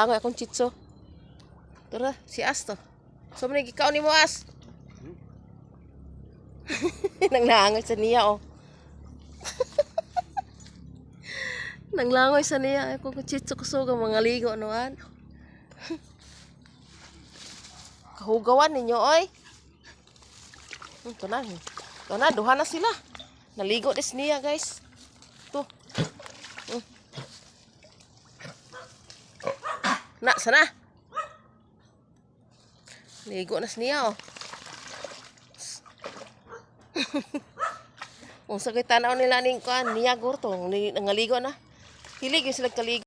naglangoy akong chitso. Tara, si As to. So, man ikaw ni mo, As. Nanglangoy sa niya, oh. Nanglangoy sa niya. Ako kung chitso kusuga, mga ligo, noan. Kahugawan ninyo, oy. Ito na. Ito na, duha na sila. Naligo des niya, guys. Ito. Na, sana. Ligo na niya, oh. Kung sa kita na nila ning kuan, niya gurto, nangaligo na. Hilig yung sila kaligo.